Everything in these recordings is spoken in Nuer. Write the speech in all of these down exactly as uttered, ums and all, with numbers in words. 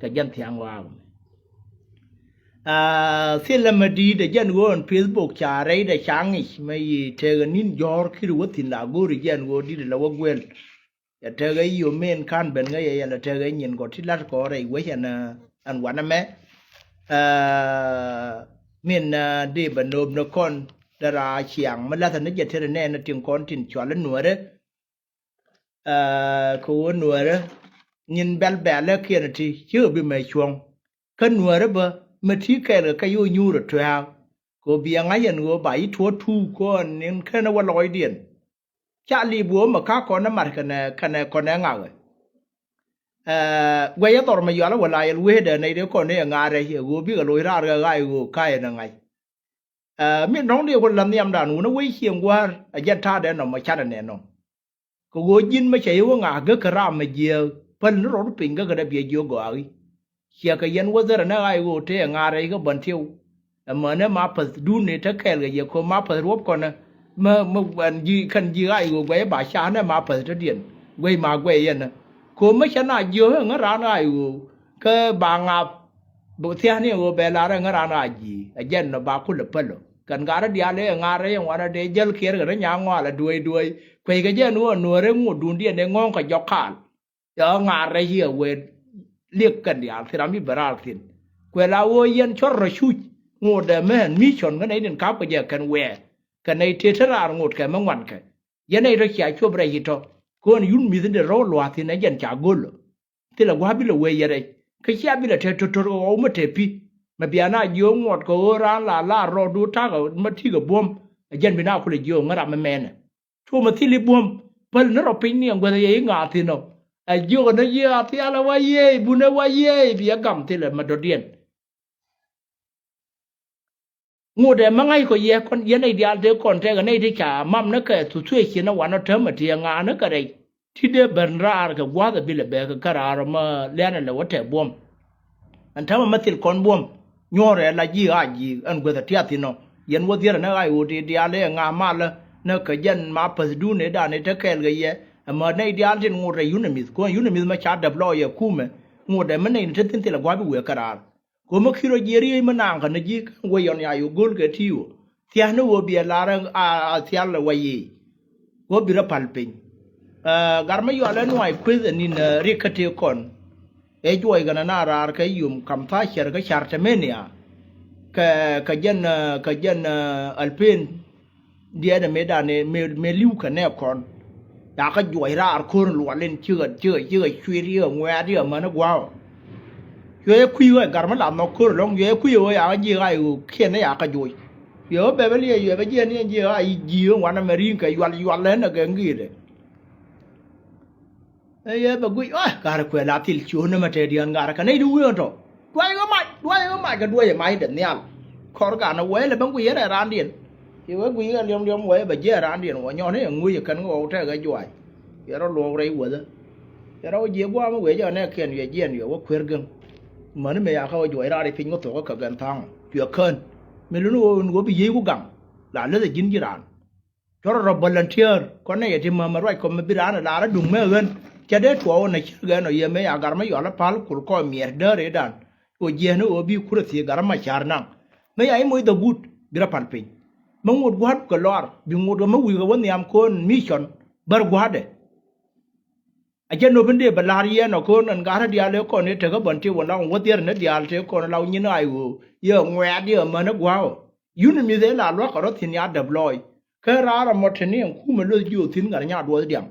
Kɛ jɛn thiaŋ waak mɛ. Aa, thilɛ mɛ di̱i̱t ɛ jɛn ɣöö ɛn Facebook ca rɛydɛ ca ŋic mɛ yi tekɛ ni̱n jɔ̱ɔ̱r ki̱r wä thi̱n la go̱o̱ri jɛn ɣöö di̱t la wä guel. Cɛ tekɛ yo̱o̱ min ka̱n ben ŋäc ɛ yɛn la tekɛ nyin gɔ̱ ti la̱t kɔɔr rɛy wec ɛn, ɛn wanɛ mɛ. Aa, min, aa, dee bɛ nööp ni kɔn dee raa ciaŋ mi la̱thɛ ni jɛ tëë nɛɛn ni tin kɔn tin cual i̱ nuäärä. Aa, kɛ ɣöö nuäärä nyin bɛl bɛ̈lä kiɛn ti cikɛ bi mɛ cuɔ̱ŋ. Kä nuäärä bä mɛ ti kɛɛl kɛ kɛ yo̱o̱ nyuur ɛ tuɛ̈ɛ̈k. Kɛ ɣöö biɛ ŋa̱c ɛn ɣöö ba yi tuɔ̱ɔ̱t tuuk kɔn in kenɛ wä lɔɔcdiɛn. Ca liip ɣöö mɛ ka̱ kɔn ɛ mat kɛnɛ, kɛnɛ kɔn ɛ ŋakɛ. Aa, guɛc ɛ dhɔr mɛ yual ɛ wä la yɛl wecdɛ nɛy dee kɔn ɛ ŋa̱t rɛc ɛ ɣöö bikɛ loc raar kɛ ɣa̱c ɣöö ka̱c ɛn ɛ ŋa̱c. Aa, min dɔ̱ŋ dee ku la nhiamdan wun ɛ wec cieŋ gua̱a̱r ɛ jɛn ta̱a̱dɛ nɔmɔ canɛ nɛ nɔm. Kɛ ɣöö ji̱n mi cɛ yɛ wä ŋa̱a̱k gäk kɛ ram mi jiääk päl ni rɔɔdu piny gäk kɛ dee biɛ jiök gɔaaŋi. Ciɛ kɛ yɛn wä dhɛrɛ ni ɣa̱c ɣöö tëë ŋa̱a̱r rɛc kä bän thieu. Ɛmɛnɛ ma päthdun ni te kɛɛl kɛ yɛ ko̱ ma päth ruɔ̱p kɔnɛ. Mä, mä, ɛn ji̱, kɛn ji̱ ɣa̱c ɣöö guɛc ba ca nɛ ma päth te diɛn guɛc ma guɛc yɛn ɛ. Ko̱ mä cɛ na jiök ɛ ŋä raan ɣa̱c ɣöö kä ba ŋa̱p. Bä thia̱a̱ni ɣöö bɛ lar ɛ ŋä raan ɣa̱c ji̱ ɛ jɛn nɔ ba kulɛ päl ɔ. Kɛn gat rɔ diaal ëë ŋa̱r rɛy ŋuan adɛ jäl kiɛɛr kɛ rɔ nyaŋ ŋɔal a duɔ̱i duɔ̱i. Kueckɛ jɛ ni ɣöö nuäärä ŋot duundiɛn ëë ŋɔ̱ŋ kɛ jɔk kaal. Cɛ ɣä ŋa̱r rɛy ciɛ wëë liɛk kɛn diaal thi̱n ram mi bɛ raar thi̱n. Kuɛ la ɣöö yɛn cɔr rɔ cuc ŋot ɛ mɛ ɛn mi cɔn kä nɛy tin ka̱pkɛ jɛ kɛn wɛɛ. Kɛ nɛy tëë te raar ŋot kɛ mɛ ŋuankɛ. Yɛn nɛy tɔ cia cuɔp rɛy ci tɔ. Kɔn yun mi̱th in de rɔ̱ lua̱a̱ thi̱n ɛ jɛn ca go̱l ɔ. Thilɛ gua̱a̱ bi lɛ wee yɛ rɛc kä cia bi lɛ te to̱r to̱r kɛ ɣɔw mi te pi̱. Mɛ bia na jiök ŋuɔt kɛ ɣöö raan la laar rɔɔdu ta̱kɛ mi ti̱i̱ kɛ buɔ̱m. Ɛ jɛn bi na kulɛ jiök ŋä ram mi mɛnɛ. Cuɔ mɛ thil i̱ buɔ̱m päl ni rɔ piny ni ɛn guäth ɛ yɛ i̱ ŋa̱a̱ thi̱n ɔ. Ɛ jiök ɛ ni jiɛ a thial ɛ wa yiëë bun ɛ wa yiëë bi ɛ gam thilɛ mɛ dɔ̱diɛn. Ŋot ɛ mä ŋa̱c kɔ yɛ kɔn yɛn nɛy diaal tëë kɔn tɛkɛ nɛy ti ca mam ni kɛ thuthue ciën ɛ wanɔ täämɛ ti ɛ ŋa̱a̱n ni kɛ rɛc. Ti dee ben raar kɛ gua̱a̱th ɛ bilɛ bɛɛk kɛ raar ɔ mä lɛ̈nɛ lɛ wä tɛk buɔ̱m. Ɛn täämɛ mä thil kɔn buɔ̱m nyuɔ̱ɔ̱rɛ la ji̱ ɣaac ji̱ ɛn guäth ɛ tiath thi̱n ɔ. Yɛn wä dhier ɛn ɛ ɣaac ɣöö ti diaal ɛ ŋa̱a̱ malä ni kɛ jɛn ma päthdun ëëdan ëë te kɛɛl kɛ yɛ. Ɛmɛ nɛy diaal tin ŋot ɛ yunämith kuäär yunämith mä ca däp lɔɔc ɛ kumɛ. Ŋot ɛ mä nɛy ni te thi̱n thilɛ gua̱a̱th bi wëë kɛ raar. Ko̱mä ki̱n rɔ jiɛ riey mi naaŋ kä ni ji̱ kä wec yɔn ya yo̱ go̱l kɛ ti̱i̱ wä. Thia̱a̱n ni ɣöö biɛ lar a, a thial wä yiëë. Ɣöö bi rɔ pal piny. Aa, gar mi yual ɛ nuac kueth ɛ ni̱n, aa, rik kä tëë kɔn. Ɛ juɔc kɛn ɛ na raar kɛ yom kam tha̱a̱ cɛr kä car tɛmenia. Kɛ, kɛ jɛn, aa, kɛ jɛn, aa, alpen. Diɛɛt ɛ mëëdan ëë mëë, mëë li̱w kɛ nɛɛk kɔn. Yakä juɔc raar ko̱r luɔl in cikɛ, cikɛ, cikɛ cuit yikɛ ŋuɛ̈ɛ̈t yikɛ mäni gua̱a̱k ɔ. Cuɛ kui̱ ɣöö ɛ gar mi la nhɔk ko̱r ɛlɔ̱ŋ, cuɛ kui̱ ɣöö yakä ji̱ ɣaac ɣöö kiɛn ni yakä joc. Cuɛ ɣöö bɛ bä liɛc cuɛ bɛ jiɛn ni ɛn ji̱ ɣaac ji̱ ɣöö ŋuan ɛmɛ ri̱i̱ŋ kɛ yual, yual ɛn ɛ gɛŋ gi̱i̱dɛ. Ɛ yɛ bɛ guic ɣɔ̱ gat kuɛ la thil ciöön ni mɛ tɛɛdiɛn gat kɛ nɛy di wee tɔ. Duac ɣä mac, duac ɣä mac kɛ duac ɛ mac dɛ nhial. Kɔr gat ni wee lɛ bä guic yɛn ɛ raandiɛn. Ci wee guic ɣä liɔm liɔm wee bɛ jiɛ raandiɛn wä nyɔn ɛ ŋuc ɛ kɛn ɣɔw tɛk ɛ juac. Yɛ rɔ luɔk rɛy wäthä. Yɛ rɔ wä jiɛ gua̱a̱m wee jɛ ɣä nɛ kiɛn yɛ jiɛn yɛ wä kuer gäŋ. Mäni mëë yakä wä juac raar i̱ piny ŋä thok kä kɛ gɛn tha̱a̱ŋ cuɛ kään. Mi luni wä wä bi yiey ku gaŋ la läth ɛ ji̱n ji̱ raan. Cɔrɔ rɔ volunteer kɔn nɛ yɛ ti mämɛ ruac kɔmɛ bi raan ɛ lar ɛ duŋ mɛ ɣän. Cɛ dee tuɔɔk nɛ cir gɛn ɔ yɛ mɛ ya gar mɛ yɔal ɛ pal kul kɔn miɛr däär ëëdan. Ɣöö jiɛɛn ɣöö bi kurɛ thiee gar mɛ ca̱r naŋ mɛ ya i̱ moc dhɛ guut bi rɔ pal piny. Mɛ ŋot gua̱a̱r kɛ lɔar bi ŋot kɛ mɛ wi̱i̱ kɛ wä nhiam ko̱n mi cɔn bär gua̱a̱dɛ. A jɛ nop in dee bɛ la̱r yɛn ɔ ko̱n ɛn ga̱rä diaal ëë kɔn ëë tekä bän ti wä la wä dhier ni diaal tëë kɔn la wä nyin ay ɣöö yɛ ŋuɛɛt yɛ män ɛ gua̱a̱k ɔ. Yun ɛ mi̱th ëë la lua̱k kɛ rɔ thi̱n ya däp lɔɔc. Kä raar ɛmɔ te ni ɛn kumɛ lueth jiöth thi̱n gat nya duɔth diaŋ.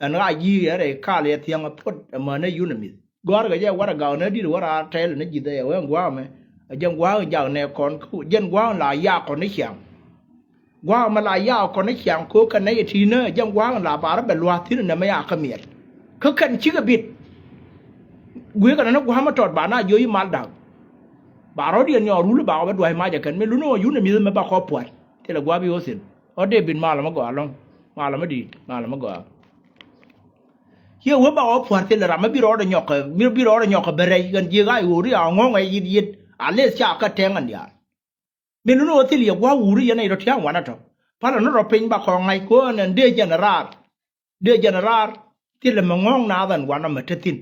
Ɛn ɣaa ji̱ ɛ rɛy kal yɛ thiäŋ ɛ puɔt ɛmɛnɛ yun ɛ mi̱th gɔ̱a̱rkɛ jɛ warɛ gak nɛ di̱t wä raar tɛl ni ji̱th ɛ wee ɛn gua̱a̱k ɛmɛ. Ɛ jɛn gua̱a̱k jak nɛ kɔn kä jɛn gua̱a̱k la yak kɔn ni ciaŋ. Gua̱a̱k ɛmɛ la yak kɔn ni ciaŋ ko̱ kɛn nɛ yɛ ti̱i̱nä ɛ jɛn gua̱a̱k la barä bɛ lua̱a̱th thi̱n ɛnɛ mɛ yak kä miɛt. Kä kɛn cikɛ bit gui̱i̱kɛ nɛ ni gua̱a̱k ɛmɛ tɔt ba na jiöc i̱ mal da̱k. Ba rɔ̱t yɛn nyɔɔr rul i̱ ba kɔ bä dua̱c mac ɛ kɛn mi luni wä yun ɛ mi̱th ɛmɛ ba kɔ pua̱t. Thilɛ gua̱a̱k bi wä thi̱n ɔ dee bit mal ɛmɛ gɔaa lɔ̱ŋ. Mal ɛmɛ di̱i̱t mal ɛmɛ gɔaa. Ciɛ wee ba ɣɔw pua̱r thilɛ ram mi bi rɔɔdɛ nyɔk kɛ, mi bi rɔɔdɛ nyɔk kɛ bɛ rɛy ɣän jiëk a i̱ ɣöö ri a ŋɔ̱ŋ ɛ yit yit a leth ca kä tɛŋ ɛn diaal. Min luni ɣöö thil yɛ gua̱a̱k wuri yɛn ɛ rɔ tia̱a̱ŋ wanɛ tɔ. Palä ni rɔ piny ba kɔŋ ŋa̱c ko̱n ɛn dee jɛn raar. Dee jɛn raar thilɛ mɛ ŋɔ̱ŋ naath ɛn wanɛ mɛ te thi̱n.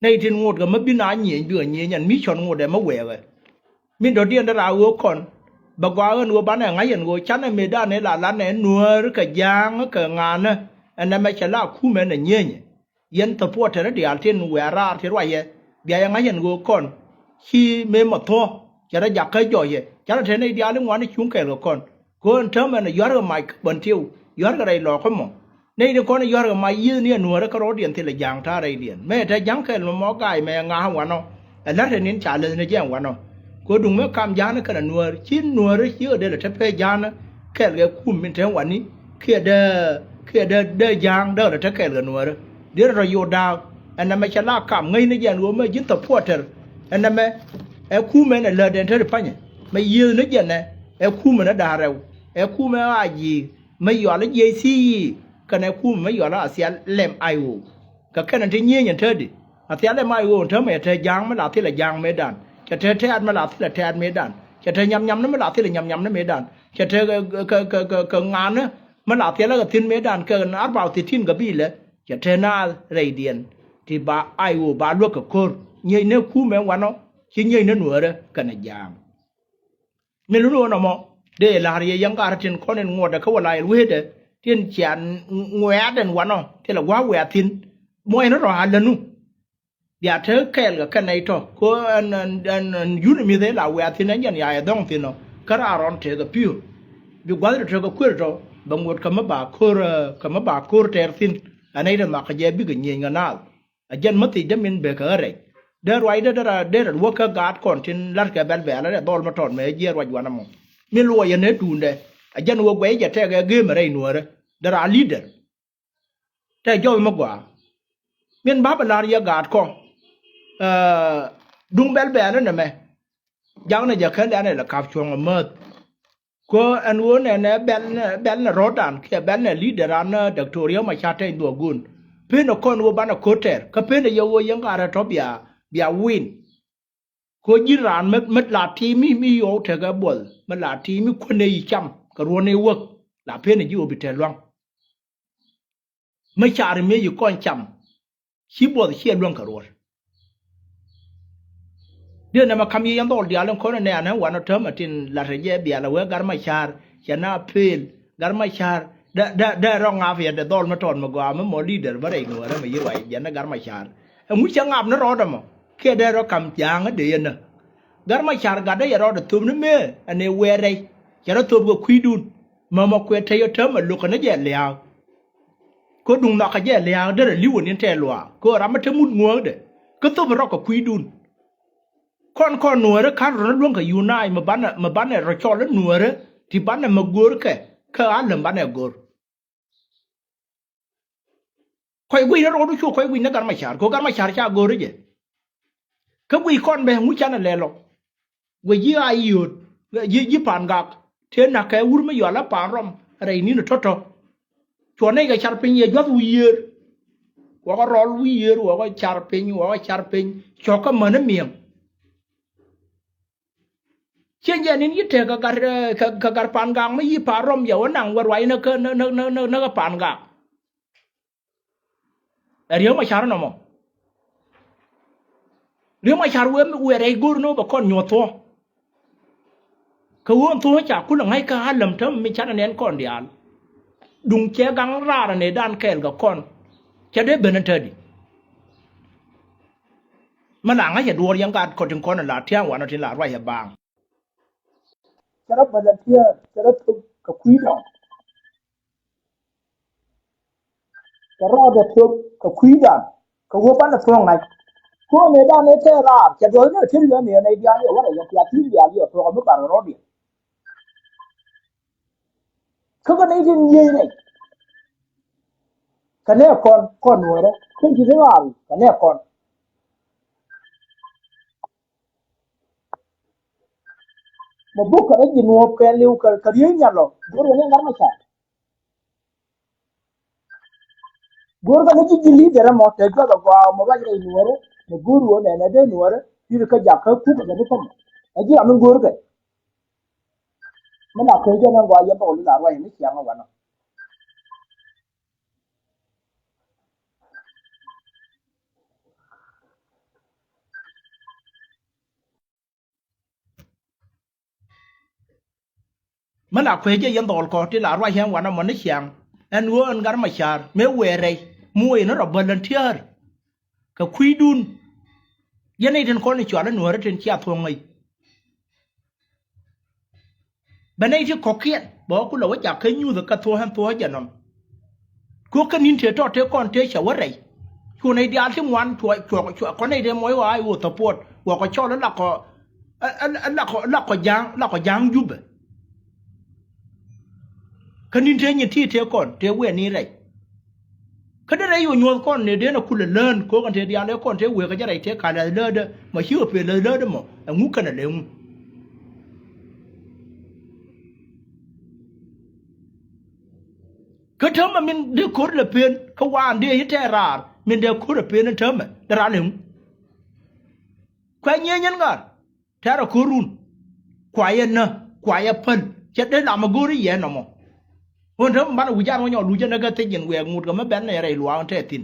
Nɛy tin ŋot kɛ mi bi na nyieny bikɛ nyieny ɛn mi cɔn ŋot ɛ mi wɛɛkɛ. Min dɔ̱diɛn dee raa ɣöö kɔn bɛ gɔaa ɣän ɣöö banɛ ŋa̱c ɛn ɣöö canɛ mëëdan ëë la lanɛ nuäär kɛ ja̱a̱ŋ kɛ ŋa̱a̱nä. Ɛn ɛmɛ cɛ la kumɛ nɛ nyienyɛ. Yɛn thɔpuɔtɛrä diaal tin wɛ̈ɛ̈ raar ti ruacɛ bia yɛ ŋa̱c ɛn ɣöö kɔn ci mëë mɔ thuɔ̱k cɛ rɔ jakä jɔɔcɛ canɛ te nɛy diaal i̱ ŋuan i̱ cuŋ kɛɛl kɛ kɔn. Kɛ ɣöö ɛn täämɛ nɛ yua̱rkɛ mac bän tiw yua̱rkɛ rɛy lɔɔkä mɔ. Nɛy tin kɔn i̱ yua̱rkɛ mac yiëëthni ɛ nuäärä kä rɔ̱diɛn thilɛ ja̱a̱ŋ ta̱a̱ rɛydiɛn mëë te ja̱ŋ kɛɛl mɛ mɔ ga̱a̱c mɛ ŋa̱a̱k wanɔ. Ɛ la̱t ɛ ni̱n ca läthni jɛ ɛn wanɔ. Kɛ ɣöö duŋ mi kam ja̱a̱nä kɛnɛ nuäär ci nuäärä ci ɣä dee lɛ te pee ja̱a̱nä kɛɛl kɛ kum min te ɛn wani. Kiɛ dee kiɛ dee dee ja̱a̱ŋ dee lɛ te kɛɛl kɛ nuäärä. Diet rɔ yot da̱a̱k ɛn nɛmɛ cɛ la kam ŋäcni jɛ ɛn ɣöö mɛ ji̱n thɔpuɔtɛr. Ɛn nɛmɛ ɛ kumɛ nɛ lätdɛn te ti pa̱nyɛ mɛ yiëëthni jɛ nɛ ɛ kumɛ nɛ da̱a̱r rɛw ɛ kumɛ a ji̱ mɛ yɔal jiɛc thi̱i̱ kɛnɛ kumɛ mɛ yɔal a thial lɛm ay ɣöö. Kɛ kɛn ti nyieny ɛn te di a thial lɛm ay ɣöö ɛn te mɛ cɛ te ja̱a̱ŋ mi la thilɛ ja̱a̱ŋ mëëdan cɛ te tɛ̈t mi la thilɛ tɛ̈t mëëdan cɛ te nyamnyamni mi la thilɛ nyamnyamni mëëdan cɛ te kɛ kɛ kɛ kɛ ŋa̱a̱nä mi la thialä kɛ thi̱n mëëdan kɛ arba u thitin gabila. Cɛ te naath rɛydiɛn ti ba ay ɣöö ba luäk kɛ ko̱r nyieny ni kumɛ wanɔ ci nyieny ni nuäärä kɛnɛ ja̱a̱ŋ. Min lun ɣöö nɔmɔ dee la̱r yɛ yɛn gat tin kɔn in ŋuɔtdɛ kä wä la yɛl wecdɛ tin cia ŋuɛ̈ɛ̈t ɛn wanɔ thilɛ gua̱a̱k wɛ̈ɛ̈ thi̱n. Muɔcni rɔ a länu bia te kɛɛl kɛ kɛn nɛy tɔ̱ ko ɛn ɛn ɛn yun mi̱th ëë la wɛ̈ɛ̈ thi̱n ɛn jɛn ya yɛ dhɔ̱ŋ thi̱n ɔ kä raar rɔn tekɛ pi̱o̱. Bi gua̱th tɔ tekɛ kuël tɔ bɛ ŋot kɛ mi ba ko̱r kɛ mi ba ko̱r tɛɛr thi̱n. Ɛ nɛy tɔ nhɔakä jɛ bikɛ nyieny kɛ naath. Ɛ jɛn mi thiecdä min bekɛ ɣä rɛc dee ruacdä dee rɛ dee rɛ wä kä gaat kɔn tin la̱tkɛ bɛl bɛɛl ɛ dhɔl mi tɔt mɛ jiɛɛr ruac wanɛ mɔ. Min luɔcɛ nɛ duundɛ ɛ jɛn wä guɛc jɛ tɛkɛ geemɛ rɛy nuäärä dee raa li̱dɛr. Tɛ jɔw mi gɔaa min ba bɛ la̱r yɛ gaat kɔ. Duŋ bɛl bɛɛl inɛ mɛ jaknɛ jɛ kä lɛnɛ lɛ kap cuɔ̱ŋ ɛ määth. Kö ɛn ɣöö nɛnɛ bɛl nɛ bɛl nɛ rɔ̱dan kiɛ bɛl nɛ li̱dɛr an Dɔktoria ma ca tɛny dhuɔ̱k gun. Pen ɛ kɔn ɣöö banɛ ko̱t tɛr kä pen ɛ yɛ ɣöö yɛn gat rɛ tɔ̱ bia bia win. Kɛ ɣöö ji̱n raan mi mi la ti̱i̱ mi mi yɔw tekɛ buɔth mi la ti̱i̱ mi kuänɛ yi cam kɛ ruɔ̱n i̱ wäk la pen ɛ ji̱ ɣöö bi te lua̱ŋ. Mi car mi yi kɔn cam ci buɔth ciɛ luäŋ kɛ ruɔ̱t. Diɛ nɛmɛ kam yi yɛn dhɔl diaal in kɔn in nɛɛnɛ wanɔ täämɛ tin latɛ jɛ bialɛ wee gat ma car cɛ na pel gat ma car. Dɛ dɛ dɛ rɔ ŋap yɛ dɛ dhɔl mi tɔt mi gɔaa mi mɔ li̱dɛr bä rɛy nuɔɔrɛ mi yi ruac jɛn ni gat ma car. Ɛŋu cɛ ŋap ni rɔɔdɛ mɔ kiɛ dee rɔ kam ja̱a̱ŋä dee yɛn nä. Gat ma car gatdä yɛ rɔɔdɛ thöp ni mëë ɛn ëë wɛɛr rɛy cɛ rɔ thöp kɛ kui̱dun. Mɛ mɔ kuɛ te yɛ täämɛ lo̱kä ni jɛ lia̱a̱k. Kä duŋ nhɔakä jɛ lia̱a̱k derɛ li̱w ɛ ni̱n tɛɛr luaak kä ram mi te mut ŋuääkdɛ. Kä thöp rɔk kɛ kui̱dun. Kɔn kɔn nuäärä ka̱n rɔ̱n luäŋ kɛ yunay mi banɛ mi banɛ rɔ cɔl i̱ nuäärä ti banɛ mɛ go̱o̱rkɛ kä a läm banɛ go̱o̱r. Kɔc guic ni rɔɔdu cu kɔc guic ni gat ma car kɛ gat ma car ca go̱o̱r i̱ jɛ. Kä guic kɔn bɛ ŋu canɛ lɛl ɔ. Guic ji̱ a yio̱o̱t ji̱ ji̱ pa̱a̱n gak tëë na̱k kɛ wur mi yɔal a pa̱a̱n rɔm rɛy ni̱n tɔ̱tɔ̱. Cuɔ nɛy kɛ car piny yɛ jua̱th wi̱i̱ yiëër. Wɔkä rɔl wi̱i̱ yiëër wɔkä car piny wɔkä car piny cɔkä mäni mi̱eŋ. Ciɛ jɛ ni̱n yi̱ tëë kɛ gat kɛ gat pa̱a̱n gak mi yi̱ pa̱a̱n rɔm yɛ wä naŋ wä ruac näk kä näk näk näk kä pa̱a̱n gak. Ɛ Riek Machar nɔmɔ. Riek Machar wee wee rɛy go̱r ni wä bɛ kɔn nyuɔ̱th thuɔ̱k. Kɛ ɣöö ɛn thuɔ̱k ca kulɛ ŋa̱c kä a läm täämɛ mi canɛ nɛn kɔn diaal. Duŋ cɛ gaŋ raar ɛ nɛy dan kɛɛl kɛ kɔn. Cɛ dee ben ɛn tädi. Mɛ la ŋa̱c ɛ duɔɔr yɛn gaat kɔn tin kɔn ɛ la tia̱a̱ŋ wanɔ tin la ruac ɛ baaŋ. Cɛ rɔ bäl ɛ tiɛɛr cɛ rɔ thöp kɛ kui̱dan. Kɛ rɔɔdɛ thöp kɛ kui̱dan kɛ wä banɛ thuɔ̱k ŋa̱c. Kuɔ̱ɔ̱n ëëdan ëë tɛɛr raar cɛ duɔth ni ɛ ti̱n yɛn ni ɛn ɛ diaal yɛ wä rɛ yɛ piath ti̱n diaal yɛ thuɔ̱k ɛ mi bar rɔɔdiɛn. Kä kɛ ni tin yiey rɛy kɛ nɛ kɔn kɔn nuɔ̱ɔ̱rä kä ji̱ ti raar kɛ nɛ kɔn. Mɛ buk kɛ rɛy ji̱ nuɔ̱ɔ̱p kɛ liw kɛ kɛ riey nyal ɔ go̱r kɛ ni gat ma car. Go̱o̱rkɛ ni ji̱ ji̱ li̱dɛr ɛmɔ tɛ juɔth ɛ gɔaa mɔ ruac rɛy nuɔ̱ɔ̱rä mɛ go̱o̱r ɣöö nɛnɛ dee nuɔ̱ɔ̱rä pi̱i̱r kä jak kä kuk ɛ jɛ ni thom. Ɛ ji̱ ram in go̱o̱rkɛ. Mi la köc jɛ ni gɔaa yɛn bä wä li la ruac ni ciaŋ ɛ wanɔ. Mi la kuec jɛ yɛn dhɔl kɔ ti la ruac ɛn wanɛ mɔ ni ciaŋ. Ɛn ɣöö ɛn Gat Macar mëë wëë rɛy mi wëë ni rɔ bäl ɛn tiäär. Kɛ kui̱dun. Yɛn nɛy tin kɔn i̱ cual i̱ Nuääri tin cia thuɔ̱ŋ ŋäc. Bɛ nɛy ti kɔ̱kiɛn bɛ wä kulɛ wä jak kä nyuuth kä thuɔ̱k ɛn thuɔ̱k jɛ nɔm. Kuk kä ni̱n tëë tɔt tëë kɔn tëë cɛ wä rɛy. Cu nɛy diaal ti ŋuan cuɔ cuɔ cuɔ kɔn nɛy tëë mɔc ɣɔaa i̱ ɣöö thɔpuɔt wä kɔ cɔl i̱ la kɔ, i̱ la kɔ, i̱ la kɔ ja̱a̱ŋ, la kɔ ja̱a̱ŋ Jubɛ. Kä ni̱n tëë nyin ti tëë kɔn tëë wëë ni rɛy. Kä dee rɛy ɣöö nyuɔ̱th kɔn ni dee na kulɛ lään ko̱o̱k ɛn tëë diaal ëë kɔn tëë wëë kä jɛ rɛy tëë ka̱n lääthdä mɔ ci ɣä pën lääthdä mɔ ɛŋu kɛnɛ lëŋu. Kä täämɛ min dee ko̱r lɛ pen kä waan dee i̱ tɛɛr raar min dee ko̱r lɛ pen in täämɛ dee raar lëŋu. Kuɛ nyieenyɛn ŋa̱r. Tɛ̈rɛ ko̱run. Kuayɛ nä, kuayɛ päl. Cɛ dee lam ɛ go̱o̱ri yɛ nɔmɔ. Ɣän te mi banɛ wi̱c an wä nyɔk luc ɛn ɛ kɛ thiec in wiɛɛk ŋut kɛ mi bɛn nɛ rɛy luaak in tɛth thi̱n.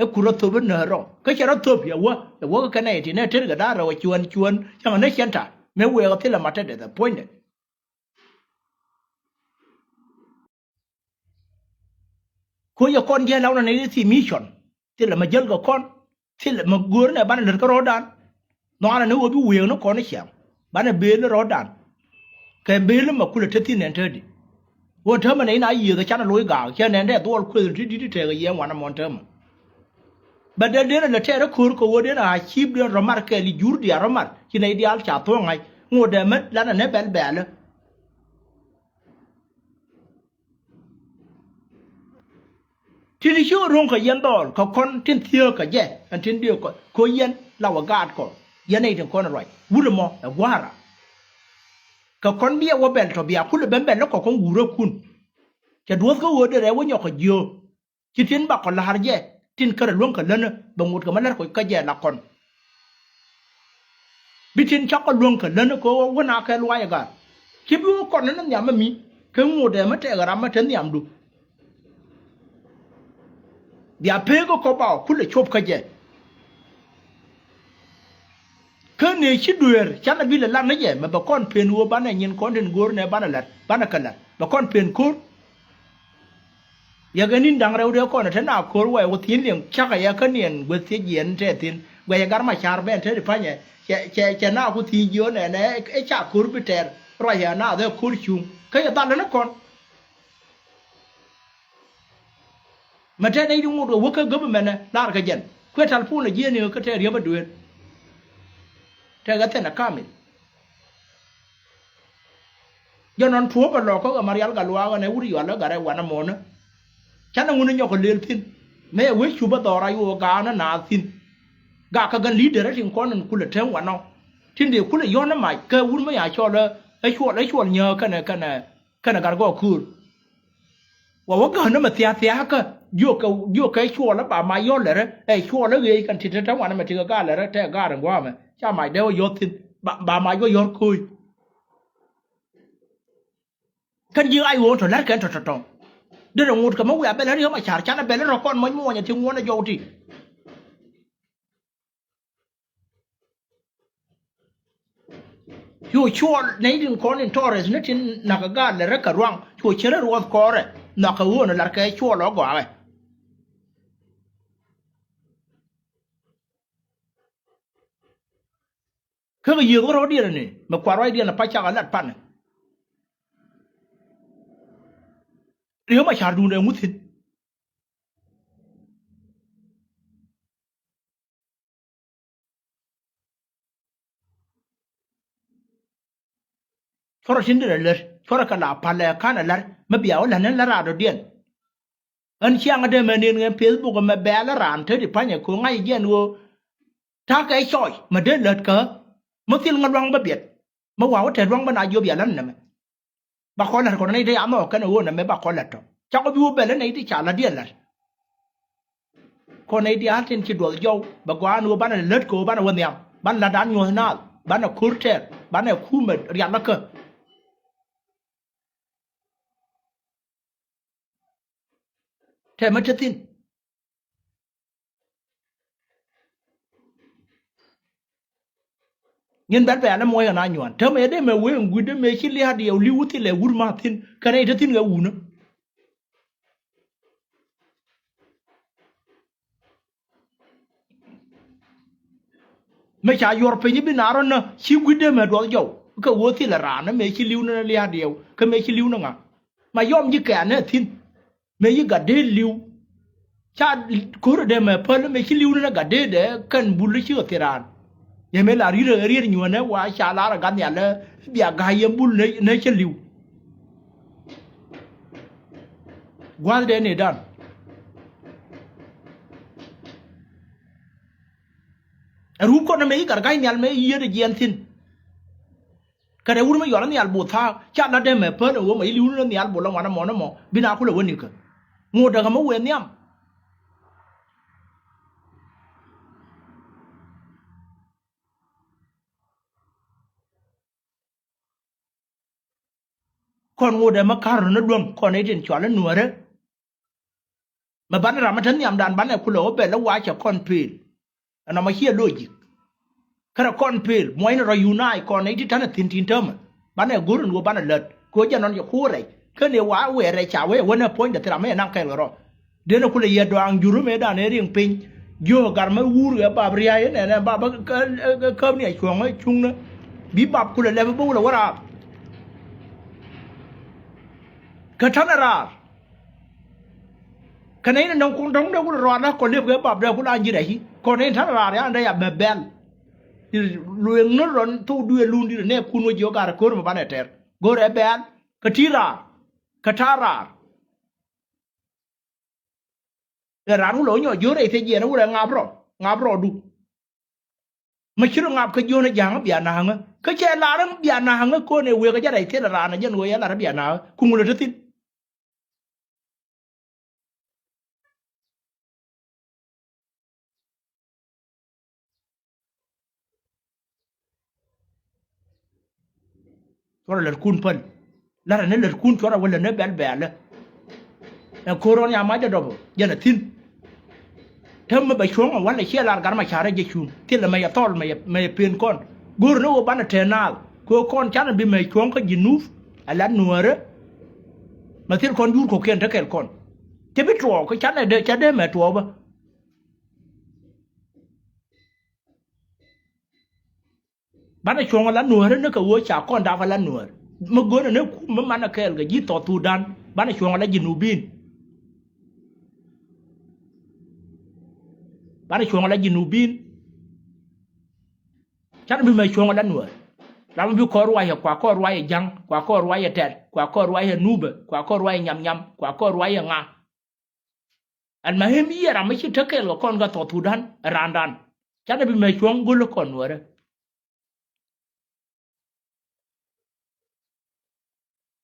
Ɛ kur rɔ thöp in nä rɔ. Kä cɛ rɔ thöp yɛ wä. Ɛ wä kɛ kɛn nɛy ti nɛ tet kɛ da̱a̱n rɛw ɛ cuɛn cuɛn. Cäŋ ɛ nä cɛn ta̱a̱. Mëë wëë kɛ thilɛ ma tetdɛ thɛ puɔ̱nydɛ. Ko yɛ kɔn jiɛn la wunɛ ni thi mission. Thilɛ mɛ jäl kɛ kɔn. Thilɛ mɛ go̱o̱r nɛ banɛ lät kä rɔ̱dan. Nhɔanɛ ni wä bi wëëk ni kɔn i̱ ciaŋ. Banɛ beel i̱ rɔ̱dan. Kɛ beel i̱ mɛ kulɛ te thi̱n nɛn te di. Wä täämɛ nɛ in a yiëëth ɛ canɛ loc gaak cɛ nɛn dee dhuɔl kueth ti di̱t i̱ tɛɛk ɛ yɛn wanɛ mɔn täämɛ. Bɛ dee den ɛ lɛ tɛɛr ɛ ko̱r kɛ wä den a cip den rɔ mar kɛɛl i̱ jur diaal rɔ mar ci nɛy diaal ca thuɔ̱ŋ ŋa̱c ŋot dee mät lanɛ nɛ bɛl bɛɛlä. Tin ci ro̱ŋ kɛ yɛn dhɔɔl kɛ kɔn tin thiääk kɛ jɛ ɛn tin diëë kɔ ko̱ yɛn la wä gaatkɔ. Yɛn nɛy tin kɔn ruac wut ɛmɔ ɛ gua̱a̱ra. Kɛ kɔn biɛ wä bɛl tɔ bia kulɛ ben bɛl lä kɔ kɔn wurä kun. Cɛ duɔ̱th kä ɣöö derɛ wä nyɔk kɛ jiöö. Ci tin bakɔ la̱r jɛ tin kärɛ luäŋ kɛ länä bɛ ŋot kɛ ma lär kɔ kä jɛ la kɔn. Bi tin cakɔ luäŋ kɛ län kä wä wä na kɛ luay ɛ gat. Ci bi wä kɔn ni nhiam mi kɛ ŋot ɛ mi tɛk ram mi te nhiamdu. Bia pek kä kɔ ba kulɛ cop kä jɛ. Kä nëë ci dueer canɛ bi lɛ lat ni jɛ mɛ bɛ kɔn pen wä banɛ nyin kɔn tin go̱o̱r nɛ banɛ lat banɛ kɛ lat bɛ kɔn pen ko̱r. Yɛ kɛ ni̱n da̱ŋ rɛw dee kɔn ɛ te na ko̱r wɛ wä thi̱n liŋ cakɛ yɛ kä niɛn guäth thiec jiɛn tɛ thi̱n guɛcɛ gar ma ca̱r bɛn te di pa̱nyɛ. Cɛ cɛ cɛ na ku thi̱n jiön ɛn ɛ ca ko̱r bi tɛr ruac ɛ na dhɛ ko̱r cuŋ kä yɛ dhal ni kɔn. Mɛ tɛ nɛy di ŋot kɛ wä kä government ɛ lar kɛ jɛn kuɛ talpun ɛ jiɛn i̱ kä tɛ riäp ɛ dueer. Tɛ kɛ thɛn ɛ kamil. Jɛ nɔn tuɔɔk ɛ lɔk kä ɣä ma rial gat luaak ɛn ɛ wut yual ɛ gat ɛ wanɛ mɔnä. Canɛ ŋun ɛ nyɔk ɛ lëël thi̱n mëë ɛ wec cup ɛ dhɔra yuɔ gaanä naath thi̱n. Gak kä gän leader ɛ tin kɔn in kulɛ tɛm wanɔ. Tin dee kulɛ yɔ̱n ɛ mac kɛ wut mi ya cɔl ɛ cuɔl ɛ cuɔl nyääk kɛnɛ kɛnɛ kɛnɛ gat gɔɔk köör. Wa wä gäänä mɛ thia̱a̱ thia̱a̱kä jiökɛ jiökɛ cuɔlä ba mac yɔ̱r lɛrä ɛ cuɔlä ɣeec kɛn ti̱t te te wanɛ mɛ tikɛ gaar lɛrä tɛ gaar in gua̱a̱mɛ ca mac dee wä yɔ̱r thi̱n ba mac wä yɔ̱r kööc. Kɛn ji̱ ay ɣöö tɔ la̱rkɛn tɔ tɔ̱tɔ̱. Derɛ ŋot kɛ mi wiaa bɛl ɛ riäm a ca̱r canɛ bɛl ɛ rɔ kɔn muɔ̱ny muɔ̱nyɛ ti ŋuɔ̱n ɛ jɔw ti. Cu cuɔl nɛy tin kɔn in tɔɔrɛth ni tin nakä gaat lɛ rɛ kɛ ruaŋ cu cierɛ ruɔth kɔɔrɛ nhɔakɛ ɣöö ni la̱rkɛ cuɔl ɔ gɔaaɛ. Kä kɛ yiëëth kä rɔ̱diɛn ni mɛ kua̱r ruacdiɛn a pa̱c cakɛ lat panɛ. Riäm a ca̱r duundɛ ŋuthin. Cuɔrɛ tin derɛ lär cuɔrɛ kɛ la palɛ ka̱n ɛ lär mi bia wä la̱t ni lär raadɔ̱diɛn. Ɣän ciaŋ ɛ dee mɛ nin ɣän Facebook ɛmɛ bɛ̈ɛ̈l ɛ raan te ti pa̱nyɛ ko̱ ŋa̱c jiɛn ɣöö ta̱kɛ cɔɔc mɛ dee lät kä mi thil ŋä lua̱ŋ bä biɛt. Mi wa̱a̱ wä tɛt lua̱ŋ bä na jiöp ya län nɛmɛ. Ba kɔ la̱t kɔn nɛy ti ca nhɔk kɛn ɛ ɣöö nɛmɛ ba kɔ la̱t tɔ cakɔ bi wä bɛl ɛ nɛy ti ca la̱t diɛn la̱t. Kɔn nɛy diaal tin ci duɔth jɔw bɛ gɔaa ni wä banɛ lät kɛ wä banɛ wä nhiam banɛ la̱t da̱a̱n nyuɔ̱th naath banɛ ko̱r tɛɛr banɛ kumɛ rial kä. Tɛmɛ te thi̱n. Ŋi̱n bɛl bɛ̈ɛ̈l ɛ muɔ̱c ɣän a nyuan. Täämɛ ɛ dee mɛ wee ŋui̱dä mëë ci lia̱a̱diɛw li̱w thi̱n lɛ wut ma thi̱n. Kɛnɛ itɛ thi̱n kɛ wunä. Mëë ca yuɔr piny i̱ bi naar ɣän nä ci gui̱dä mɛ duɔth jɔw. Kɛ ɣöö thilɛ raan ɛ mëë ci li̱w ni lia̱a̱diɛw. Kä mëë ci li̱w ni ŋa. Ma yɔm ji̱ kɛ̈ɛ̈n ɛ thi̱n. Mëë yi gat dee li̱w. Ca ko̱r dee mɛ päl mëë ci li̱w ni gat dee dee kɛn bul ci ɣä thil raan. Yɛ mëë la riet ɛ riet nyuɔ̱nɛ wa ca lar ɛ gat nhial ɛ bia ga̱a̱c yɛn bul nɛ cä li̱w. Gua̱th dee ni dan. Ɛ rup kɔn mëë yi gat ga̱a̱c nhial mëë yiet ɛ jiɛn thi̱n. Kä dee wut mi yɔl nhial bo̱o̱th thaak ca la dee mɛ pän ɛ ɣöö ma yi li̱w ni nhial bo̱o̱th la ŋuan ɛmɔ ni mɔ bi na kulɛ wä nikä. Ŋot dee kɛ mi wëë nhiam. Kɔn ŋot dee mi ka̱r run ni luäŋ kɔn i̱ tin cɔal i̱ nuäärä. Mɛ banɛ ram mi te nhiamdan banɛ kulɛ wä bɛl i̱ wa̱a̱ cɛ kɔn pëël. Ɛn ɔmɔ ciɛ logic. Kärɛ kɔn pëël muɔ̱cni rɔ unite kɔn nɛy ti ta̱nɛ thi̱n ti̱n täämɛ. Banɛ go̱r in ɣöö banɛ lät kɛ ɣöö jɛ nɔn jɛ kuur rɛc kä ni wa wɛɛr rɛc ca wee wänɛ puɔ̱nydɛ thil amɛ naŋ kɛɛl kɛ rɔ. Denɛ kulɛ yɛ dɔaaŋ jur mëëdan ëë riŋ piny. Jiöök ɛ gar mä wuur ɣɛ bap ria̱a̱c ënɛnɛ bap kä, kä, kä, käp ni a cuɔ̱ŋ ɛ cuŋnä. Bi bap kulɛ lɛp bä wulɛ wä raar. Kä ta̱nɛ raar. Kɛnɛ in nɔŋ kuŋ dɔ̱ŋ dee wut rɔɔdä kɔ liep kɛ bap dee kut an ji̱ rɛci kɔn in ta̱n raar yan dee ya mɛ bɛl. Lueŋ ni rɔn thok duëë lun dit nɛ kun wä jiök gar ko̱r mɛ banɛ tɛr go̱rɛ bɛl. Kä ti raar kä ta̱a̱ raar. Ɛ raan wulɛ wä nyɔ jiök rɛy thiec jiɛn wulɛ ŋap rɔ ŋap rɔ du. Mä ci rɔ ŋap kä jiön ɛ ja̱a̱ŋä bia na̱a̱ŋä kä cɛ lar ɛ bia na̱a̱ŋä ko̱n ɛ wëë kä jɛ rɛy thil ɛ raan ɛ jɛn ɣöö yɛ lar ɛ bia na̱a̱ŋä kuŋ wulɛ te thi̱n. Cuɔrɛ lät kun päl. Lat ɛ ni lät kun cuɔrɛ wälɛ ni bɛl bɛɛlä. Ɛ ko̱r ɣän ya mac ɛ dɔpɔ jɛn ɛ thi̱n. Täämɛ bɛ cuɔ̱ŋ ɛ wälɛ ciɛ lar gat ma ca̱rä jɛ cuŋ thilɛ mɛ yɛ thɔl mɛ yɛ, mɛ yɛ pen kɔn. Go̱o̱r ni ɣöö banɛ te naath kɛ ɣöö kɔn canɛ bi mɛ cuɔ̱ŋ kä ji̱ nuth. Ɛ lat nuäärä. Mɛ thil kɔn jur ko̱kiɛn te kɛl kɔn. Cɛ bi tuɔɔk kä canɛ dee cɛ dee mɛ tuɔɔk bä. Banɛ cuɔ̱ŋ ala nuäärä ni kɛ ɣöö ca kɔn dap ala nuäär. Mi gönɛ ni kum mi manɛ kɛɛl kɛ ji̱ thɔɔth Thudan. Banɛ cuɔ̱ŋ ala ji̱ nubin. Banɛ cuɔ̱ŋ ala ji̱ nubin. Canɛ bi mɛ cuɔ̱ŋ ala nuäär. Ram mi bi kɔn ruacɛ kua kɔn ruacɛ ja̱ŋ kua kɔn ruacɛ tɛt kua kɔn ruacɛ nubä kua kɔn ruacɛ nyam nyam kua kɔn ruacɛ ŋa. Al mahim yɛ ram mi ci tekɛl kɛ kɔn kɛ thɔɔth Thudan ɛ raandan. Canɛ bi mɛ cuɔ̱ŋ go̱l kɔn nuäärä.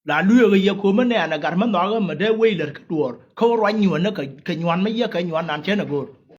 La lueekä yɛ ko̱mä nɛɛnɛ gat mi nhɔakä mi dee wec lät kä duɔ̱ɔ̱r kä wä ruac nyuɔ̱ɔ̱n ni kɛ nyuan mi yɛ kɛ nyuan nan cɛn ɛ go̱o̱r.